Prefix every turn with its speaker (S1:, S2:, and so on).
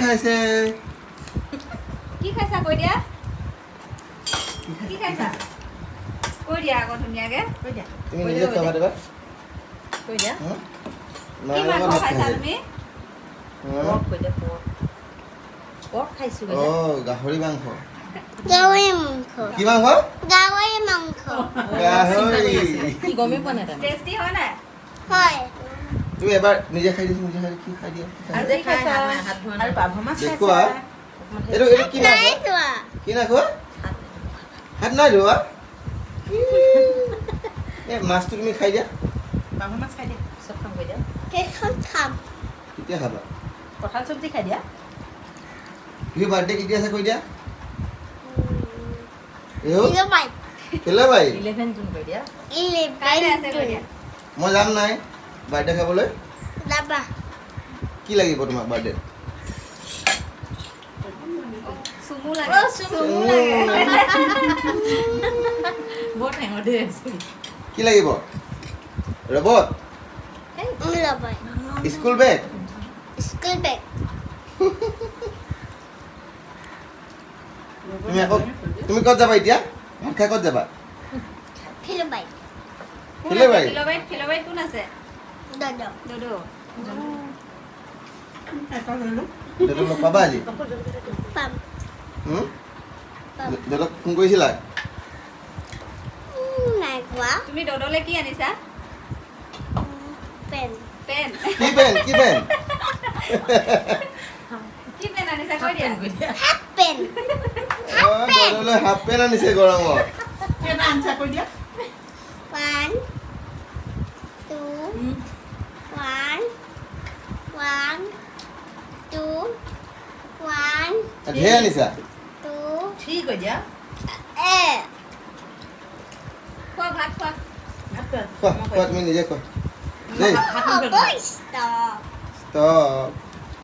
S1: খাইছে।
S2: কি খাইছা কৈ দিয়া। কি খাইছা কৈ দিয়া আকৌ ধুনীয়াকে।
S3: কৈ দিয়া।
S1: তুমি নিজে খোৱা ভাত এবাৰ।
S3: কৈ দিয়া।
S1: হুম?
S2: কি
S1: মাৰ
S2: মাংস
S1: লগত ভাত
S2: খাইছা
S1: খাইছে।
S2: তুমি?
S1: হুম?
S3: পৰ্ক কৈ দিয়া, পৰ্ক। পৰ্ক খাইছো কৈ দিয়া।
S1: অ, গাহৰি মাংস।
S4: গাহৰি মাংস।
S1: কি মাংস?
S4: গাহৰি মাংস।
S1: গাহৰি।
S3: কি গমেই পোৱা নাই তাৰমানে।
S2: টেষ্টি হয় নাই?
S4: হয়।
S1: তুমি এবাৰ নিজে খাই দিয়াচোন, নিজে খাই দিয়া, কি খাই দিয়া, কি খাই
S3: আৰু
S1: দিয়া?
S3: যে খাইছা, হাত ধোৱা নাই।
S5: আৰু পাভ মাছ
S1: দেখুওৱা।
S5: খাইছা।
S1: এইটো কি মাংস?
S4: নাই যোৱা।
S1: কি নাই খোৱা? হাত নাই ধোৱা। এই মাছটো তুমি খাই দিয়া।
S5: পাভ মাছ খাই দিয়া।
S3: চব খাম কৈ দিয়া।
S4: কেইখন খাম।
S1: কেতিয়া খাবা?
S5: কঁঠাল চব্জি খাই দিয়া।
S1: বিহু বাৰ্থডে কেতিয়া আছে কৈ দিয়া। বিহু
S4: কিলো।
S1: কেলে ভাই?
S3: 11 জুন কৈ দিয়া।
S2: কাইলৈ আছে কৈ দিয়া।
S1: মই যাম নাই বাৰ্থডে খাবলৈ?
S4: যাবা।
S1: কি লাগিব তোমাক বাৰ্থডে?
S2: চুমু লাগে, চুমু লাগে।
S3: বৰ টেঙৰ দেই আছে।
S1: কি লাগিব? ৰবট?
S4: ল'ব।
S1: School bag?
S4: School bag.
S1: তুমি আকৌ তুমি ক'ত যাবা এতিয়া? ভাত খাই ক'ত যাবা?
S4: ফিলবাই।
S2: কোন আছে?
S1: ফিলবাৰী।
S2: ফিলবাৰীত, ফিলবাৰীত কোন আছে?
S4: দাদা।
S2: দুদু।
S5: এটা ল'লো।
S1: দেউতাক লগ পাবা আজি?
S4: পাম।
S1: হুম?
S4: পাম।
S1: দেউতাক ফোন কৰিছিলা?
S4: নাই কোৱা।
S2: তুমি দদলে কি আনিছা?
S4: পেন।
S2: পেন।
S1: কি পেন? কি পেন?
S2: কি পেন আনিছা কৈ দিয়া।
S3: কৈ দিয়া।
S4: Half PAN.
S1: অ, দেউতালৈ হাফ পেন আনিছে গৰমত।
S5: কেইটা আনিছা কৈ দিয়া।
S4: One, two, one, one, two, one,
S1: ধেৰ আনিছা।
S4: টু।
S5: থ্ৰী কৈ দিয়া।
S4: এ।
S2: খোৱা, ভাত খোৱা।
S5: ভাত খোৱা।
S1: খোৱা, খোৱা, তুমি নিজে খোৱা দেই।
S4: হ'ব, ষ্টপ।
S1: ষ্টপ।